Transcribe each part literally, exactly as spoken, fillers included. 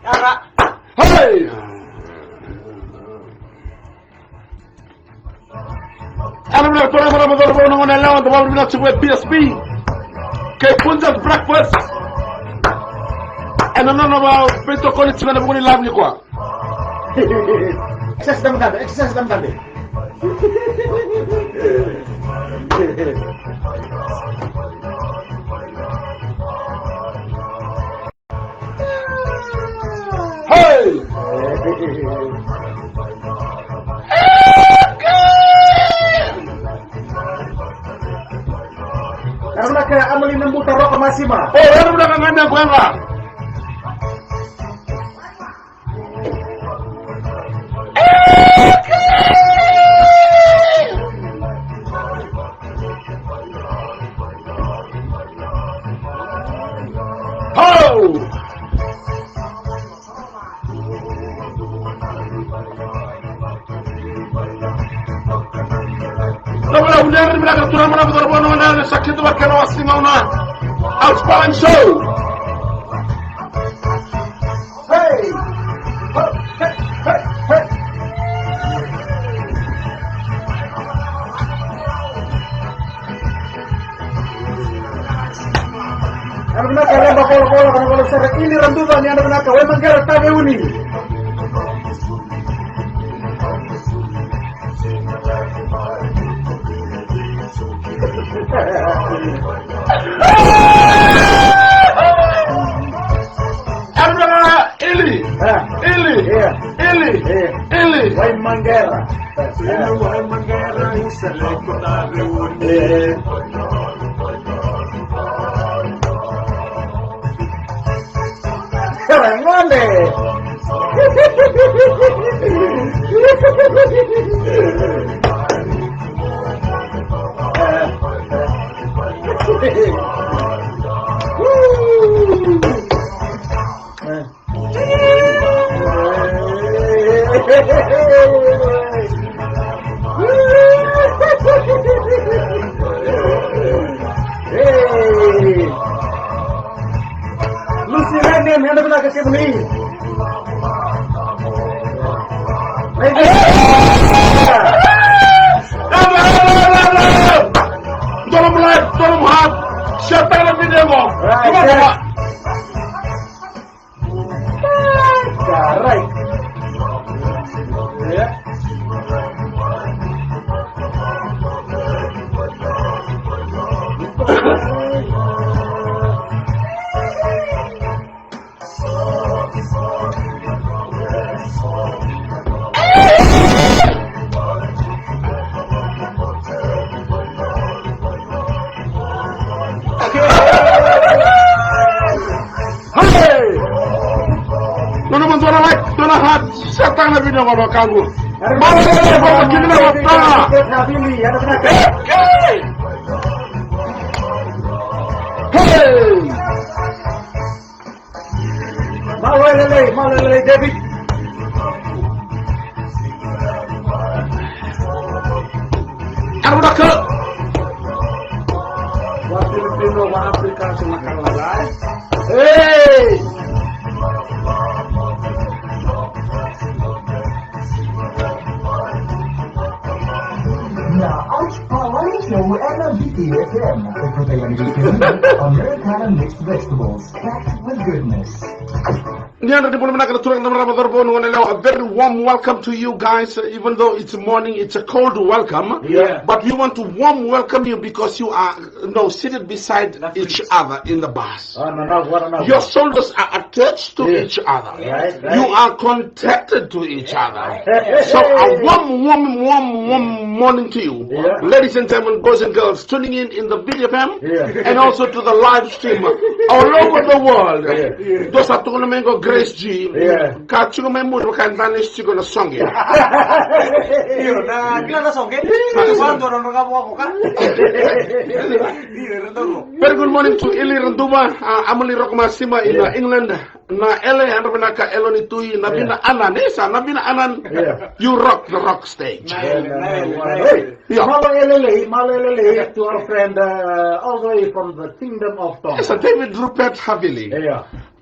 Hey! Ena vinaka, tou na cava na cauravou, na gone yalewa, da vakavinavinaka tiko vei P S B kei Punjas Breakfast. Ena nona vakaveitokoni tiko ena vuku ni live nikua. Exercise da madabe, exercise da madabe. Hey! Ena vinaka Amali Nabuta Roka Masima. O, ena vinaka ga na koya ga. Ho! Namana uliaga ni vinaka, turaga na cauravou, na gone yalewa, sa kidavaki na wasa ni gauna. Outspelling Show. Hey! Hey, hey, hey, hey! Yadra vinaka Reba Volavola, ka na vola sara Ili Raduva, ni yadra vinaka Waimaqera Taveuni. Yadra vinaka Ili. Ah. Ili. Yeah. Ili. Yeah. Ili. Waimaqera. Sinu Waimaqera, isa leko Taveuni. Yeah. Ngone. Hey. Lucy Rene, yadra vinaka kemuni. Dolo mlai, dolo mhad. Siapa yang lebih demo? Right, yeah. Carai. Hey! Nona mo dua na like, dua na heart, share taka na video qo, wekaqu. Malo ni vava kina na vata. Hey! Malo e lelei, malo e lelei, David. Yadra vinaka. Wa Filipino, wa Afrika, sa na kala lai. Hey! Na Ouch Power Show ena V T F M. Americana mixed vegetables, packed with goodness. Ni yadra ni bula vinaka na turaga na marama, cauravou, na gone yalewa. A very warm welcome to you guys. Uh, even though it's morning, it's a cold welcome. Yeah. But we want to warm welcome you because you are, you know, seated beside each other in the bus. Ah, no, no, what, no. Your shoulders are attached to each other. Right, right. You are connected to each other. So a warm, warm, warm, warm morning to you. Yeah. Ladies and gentlemen, boys and girls tuning in in the V T F M, yeah, and also to the live stream all over the world. Yeah. Dua sa tukuna mai qo Grace G. Yeah. Ka tiko mai muri vaka e dana e tiko na soqe. Io, na kila na soqe. Sa dua na nodra ka vua voka. Io, era dau. Very good morning to Ili Raduva, uh, Amali Rokomasima in, yeah, uh, England. Na Ele, yadra vinaka Eloni Tui, na, yeah, Vina Anan. Isa, na Vina Anan. Yeah. You rock the rock stage. Nile, Nile, Nile. Hey, yeah. Malo e lelei, malo e lelei to our friend, uh, all the way from the Kingdom of Tonga. Yes, David Rupert Havili. Yeah.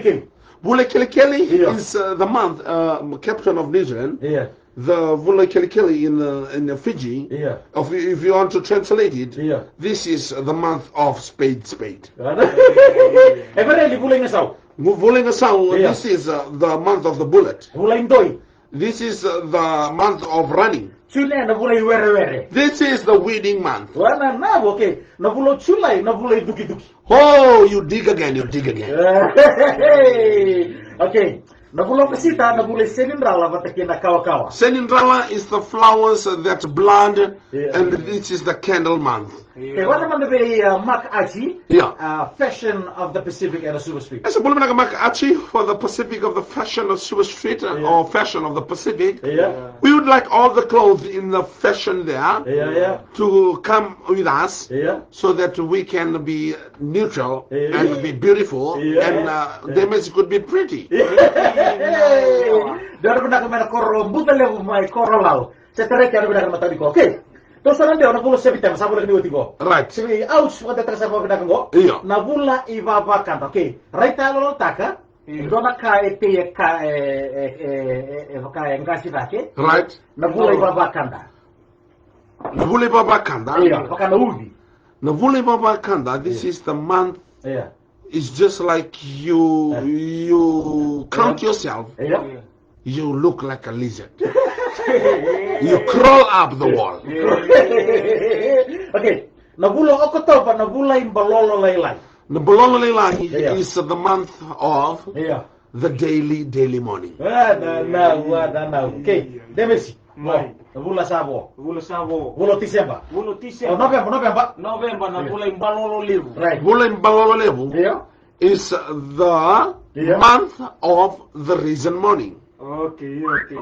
Kelikeli. Vula i Kelikeli is uh, the month, uh, captain of New Zealand. The vula i Kelikeli in uh, in Fiji. If, you, if you want to translate it, this is the month of spade spade. E vere li vula i Gasau? Vula i Gasau, this is uh, the month of the bullet. Vula i Doi. This is uh, the month of running. June na vula i werewere. This is the weeding month. Wana na, okay. Na vula o July na vula i dukiduki. Oh, you dig again, you dig again. Okay. Na vula o Okosita na vula i Senidrala vata kei na kawakawa. Senidrala is the flowers that blonde, and this is the candle month. Okay, what about the uh, Mark Archie? Yeah. Uh, fashion of the Pacific and the Suva Street. Esa bula vinaka Mark Archie for the Pacific of the fashion of Suva Street uh, or fashion of the Pacific. Yeah. We would like all the clothes in the fashion there to come with us so that we can be neutral and be beautiful and uh, the image could be pretty. Dua na vinaka mai na koro buta levu mai koro lau. Se tareki a na vinaka na matani ko. Okay. Tou sa na dewa na vula o Sepiteba, sa vula ni oti qo. Right. Sevi, au sa vakadeitaka sara vakavinaka qo. Io. Na vula ivavakada. Okay. Raitayaloyalotaka. Io. Dua na ka e tei e ka, e, e, e, e, e vaka e qasi cake. Right. Na vula ivavakada. Na vula ivavakada. Io, vaka na uvi. Na vula ivavakada, this is the month. Io. It's just like you, you count yourself. Io. You look like a lizard. You crawl up the wall. Okay. Na vula o Okotova, na vula ibalolo lailai. Na balolo lailai is the month of the daily, daily morning. Ah, na, na, na, na. Okay. Demesi. Mai. Na vula sa vo. Vula sa vo. Vula o Tiseba. Vula o Tiseba. O Noveba, Noveba. Noveba na vula ibalolo levu. Right. Vula ibalolo levu. Io. Is the month of the risen morning. Okay, okay.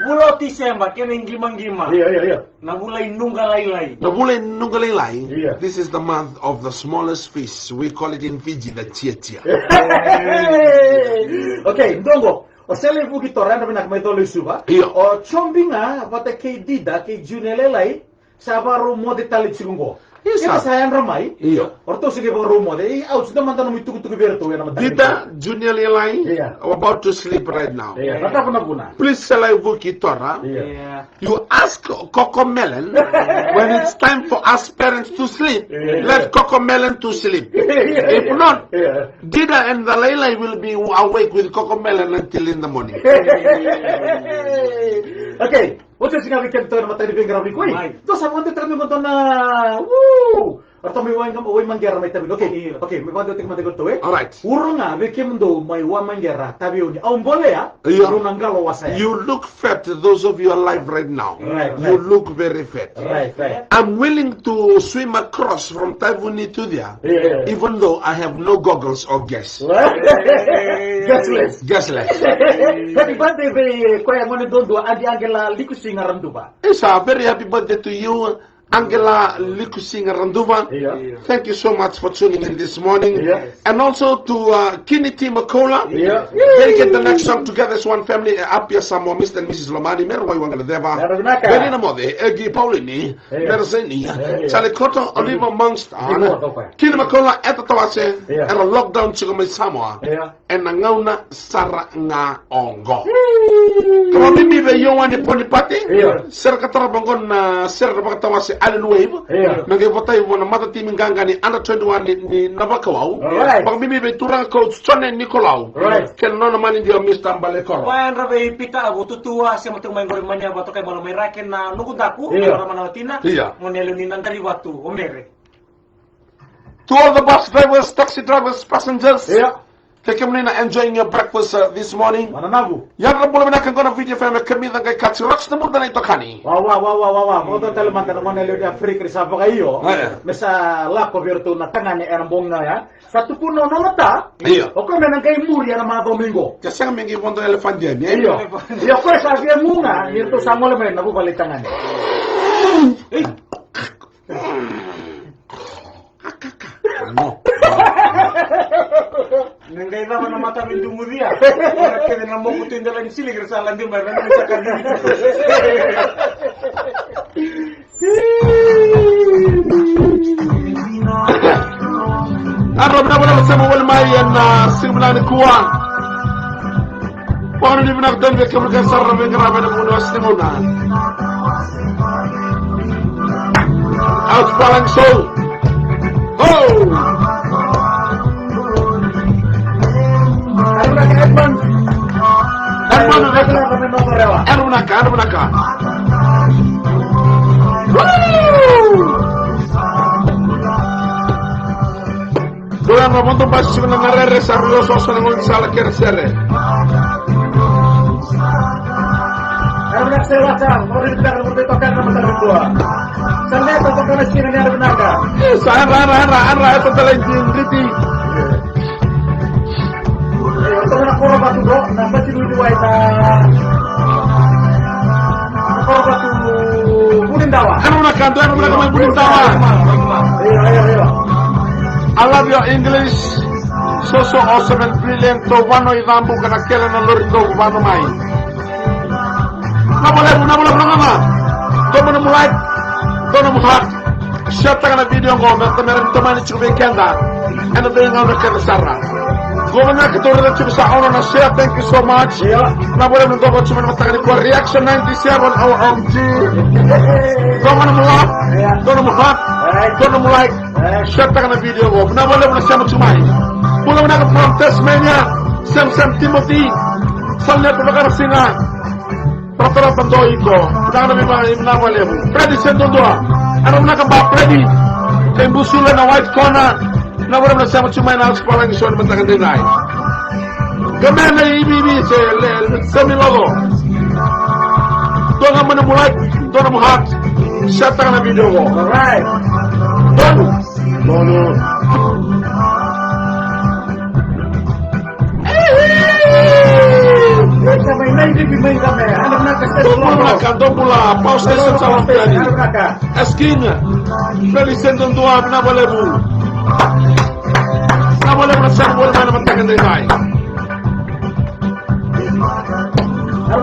Vula o Tiseba, kena iqimaqima. Io, io, io. Na vula inuqa lailai. Na vula inuqa lailai. Io. This is the month of the smallest fish. We call it in Fiji the tiatia. Okay, dua qo. O Sele Vuki Tora, yadra vinaka mai Colo i Suva. Io. O Jobi ga vata kei Dida kei Junior Lailai. Sa vakarau moce tale tiko qo. Io, sa yadra mai. Io. O ratou sa qai vakarau moce. Io, au sa dua mada nomu itukutuku vei iratou ena mataka. Dida, Junior Lailai, io, are about to sleep right now. Io, na cava na vuna? Please, Sele Vuki Tora. Io. Io. You ask Cocomelon when it's time for us parents to sleep. Io. Let Cocomelon to sleep. Io. If not, io, Dida and the Lailai will be awake with Cocomelon until in the morning. Okay. Oti oti ga vei kedatou ena mataka ni veiqaravi qo. Mai. Tou sa vakadewataka mai qo dua na, woo! Ratou mai Wai, Waimaqera mai Taveuni. Okay. Io. Okay, mai vakadewataki mada qo tou, e? All right. Uro ga vei kemudou mai Waimaqera, Taveuni. Au bolea, io, rau na qalo wasea. You look fat, those of you alive right now. Right, right. You look very fat. Right, right. I'm willing to swim across from Taveuni to there, yeah, even though I have no goggles or gas. Gasless. Gasless. Happy birthday vei koya gone duadua, Adi Angela Likusiga Raduva. It's a very happy birthday to you, Angela Likusiga Raduva. Yeah. Thank you so much for tuning in this morning. Yeah. And also to, uh, Kini T Makola. Yeah. They get the next song together as one family, uh, Apia Samoa, Mister and Missus Lomani, Mera Waiwaqa Nadeva. Mera vinaka. Beni Namoce, Egi Paulini, yeah, Mera Zeni, yeah, yeah, Charlie Koto, Oliver Monster, yeah, Kini Makola, Eta Tawase, yeah, era lockdown tiko mai Samoa. Yeah. Ena gauna sara ga oqo. Ka vakabibi vei Ioane Ponipati. Io. Sere ka tarava oqo na sere na vakatawase Allen Wave. Io. Me qai votai vua na matatimi qaqa ni under twenty-one ni, ni Navakawau. Alright. Vakabibi vei turaga coach Jone Nicolau. Right. Kei na nona manidia o Mister Balekoro. Vayadra vei Pita Avu, Tutua, sema tiko mai qori Mania, vatokai malo mai Rake na noqu daku. Io. Rama na watina. Io. Mo ni yalo ni na dari vatu, o Mere. To all the bus drivers, taxi drivers, passengers. Io. Ke kemuni na enjoying your breakfast, uh, this morning. Mananavu. Yadra bula vinaka qo na Viti F M, e kamica qai kaci rocks na muda na itokani. Wa, wa, wa, wa, wa, wa. Mo dou tale mada na gone lewe ni Afrika ni sa vakaio. Io. Me sa lako vei iratou na tagane ena bogi ga ya. Sa tukuna o Nolata. Io. O koya me na qai muri ena macawa mai qo. Ke sega me qai vodo elefante yani, e? Io. Io, o koya sa via mu ga, ni ratou sa gole mai na vuvale tagane. Ei. Akaka. No. Me qai cava na mata me dumucia. Ora kece na moku tu i dela ni sili kira sa ladi mai rani sa ka dini. Aro vinaka, vinaka sema wale mai ena siga vinaka nikua. Vakanuinui vinaka tale vei kemuni kece sara na veiqaravi ena vuku ni wase ni gauna. Out Palangi Show. Ho! Aro vinaka Edmund. Edmund, aro vinaka, aro vinaka. Woo! Dou yadra vodo basi tiko na rere sa rui osooso na gaunisala kei na sere. Era vinaka sara, sa mori vinaka na mori toka na mataka dua. Sa leta toka na siga ni era vinaka. Sa yadra, yadra, yadra, yadra, e toka lai di, di, di. E, toka na koro vatu do, na bati rui wai na. Koro vatu Vunidawa. Era vinaka, dou yadra vinaka mai Vunidawa. Io, io, io. I love your English. So, so awesome and brilliant. Tou vano i Cabu ka na kele na lori tou vano mai. Na valevu, na valevu, na valevu. Tou vano mulai. Dua nomu heart. Share taka na video qo me rawa ni tomani tiko vei keda ena veigauna kece sara. Qo vinaka, tou raica tiko sa ono na share, thank you so much. Io. Vinaka vakalevu na dou vacu mai na mataka nikua. Reaction ninety-seven, O M G. Dua nomu love, dua nomu heart, dua nomu like. Share taka na video qo. Vinaka vakalevu na sema tiko mai. Bula vinaka from Tasmania, Sam Sam Timothy. Sa levu vaka na siga. Ratarata dua iko. Vinaka na veiva, vinaka vakalevu. Freddy Sedodua. Ana vinaka ba Freddy. Kei Busula na white corner. Vinaka vakalevu na sema tiko mai na Alex Palagi Show ni mataka edaidai. Gamena ivivi se le, le, semi logo. Dua ga mai na mu like, dua na mu heart. Share taka na video qo. Alright. Donu. Donu. Dou bula vinaka, dou bula, Power Station sa lako yani. Eskin, Freddy Sedodua, vinaka vakalevu. Vinaka vakalevu na sema voli mai na mataka edaidai.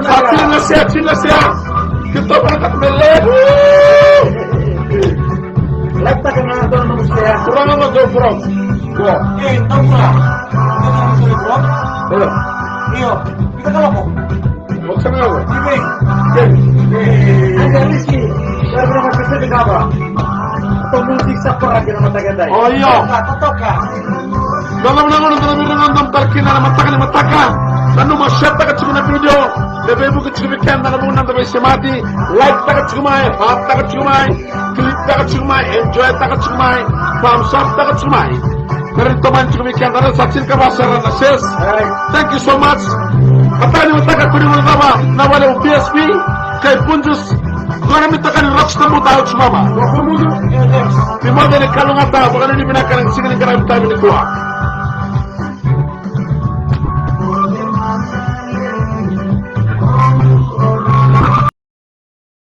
Sa tini na sea, tini na sea. Keitou vinakata me levu. Like taka na dua na nomu share. Turaga na dou furau. Qo. E, dou furau. Dou furau. Io. Io. Fika kaloko. Mo sa na qo. Io. Io. Io. Io. Io. Io. Io. Io. Io. Dua na vuna qo na dua na veirogo na dua na tara kina na mataka ni mataka. Nanuma, share taka tiko na video. Me veivuke tiko vei keda na vuna da veisemati. Like taka tiko mai, heart taka tiko mai, click taka tiko mai, enjoy taka tiko mai, thumbs up taka tiko mai. Me rawa ni tomani tiko vei keda na sa tini ka va sara na shares. Thank you so much. Mataka ni mataka, kua ni guilecava, vinaka vakalevu P S P, kei Punjas, qo na mataka ni Rockstar Buta au tu mai. Ni moce ni kalougata, vakanuinui vinaka na siga ni qaravi tavi nikua.